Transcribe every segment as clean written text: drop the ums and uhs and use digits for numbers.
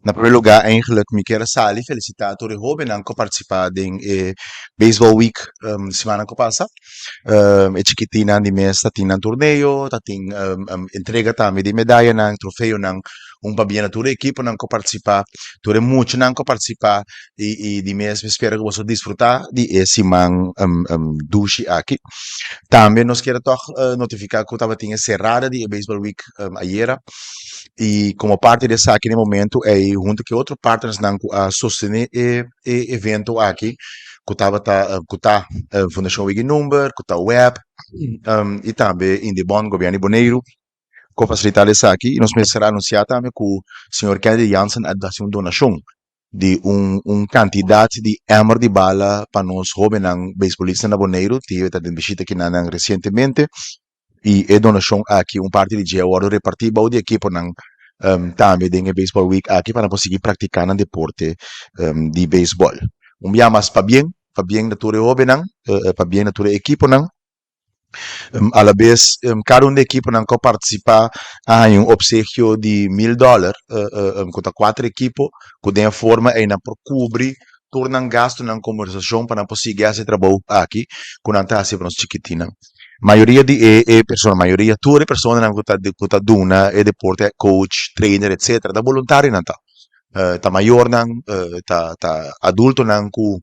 Na promé lugá, eigenlijk mi kier sali felisitá tur e hóbennan ku a partisipá den e Baseball Week simannan ku pasa. E chikitinnan di mes ta tin nan torneo, ta tin entrega tambe di medayanan, trofeonan. Un pabia na tur e ekiponan ku a partisipá, tur e muchanan ku a partisipá i di mes mi spera ku boso disfrutá di e siman dushi aki. Tambe nos kier tòg notifiká ku tabatin e serada di e Baseball Week ayera i komo parti di esaki na e momentu ei huntu ku e otro partnersnan ku a sostené e evento aki ku tabata ku ta Fundashon Wiki Number, ku ta web i tambe Indebon, Gobièrnu di Boneiru. Ku fasilitá esaki i nos mester anunsiá tambe ku señor Kennedy Jansen a hasi un donashon di un kantidat di èmer di bala pa nos hóbennan beisbolista na Boneiru. Tio ta den bishita kinanan resientemente i e donashon aki un parti di dje a wòrdu repartí bou di ekiponan tambe den e Baseball Week aki pa nan por sigui praktiká nan deporte di beisbòl. Un bia mas pabien, pabien na tur e hóbennan, pabien na tur e ekiponan. Alabes kada un di ekiponan ku a partisipá a haña un opsegio di $1000, ku ta kuater ekipo ku den e forma ei nan por kubri tur nan gastunan komo organisashon pa nan por sigui hasi e trabou aki ku nan ta hasi pa nos chikitinnan. Mayoria di e persona, mayoria, tur e personanan ku ta duna e deporte, coach, trainer, etcetera, ta boluntarionan ta. Ta mayornan, ta adultonan ku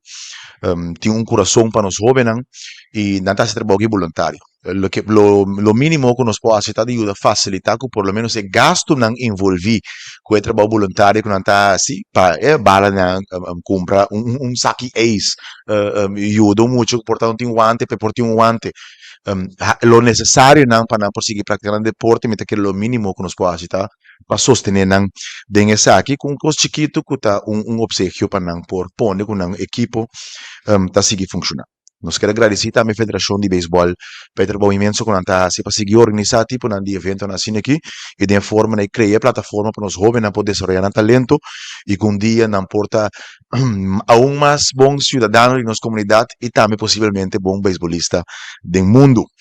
tin un kurason pa nos hóbennan i nan ta hasi trabou aki boluntario. Loke lo mínimo ku nos por hasi ta di yuda fasilitá ku por lo ménos e gastunan envolví ku e trabou boluntario ku nan ta hasi pa e balanan, kumpra un saki eis, yuda un mucha ku por ta no tin wante pa e por tin un wante. Lo nesesarionan pa nan por sigui praktiká nan deporte mi ta kere lo mínimo ku nos por hasi ta pa sostené nan den esaki ku un kos chikitu ku ta un opsegio pa nan por pone ku nan ekipo ta sigui funshoná. Nos kier a gradisí tambe Federashon di Beisbòl pa e trabou inmenso ku nan ta hasi pa sigui organisá tiponan di eventonan asina aki i den e forma nan e krea e plataforma pa nos hóbennan por desaroyá nan talento i ku un dia nan por ta aun mas bon siudadano di nos komunidat i tambe posibelmente bon beisbolista den mundu.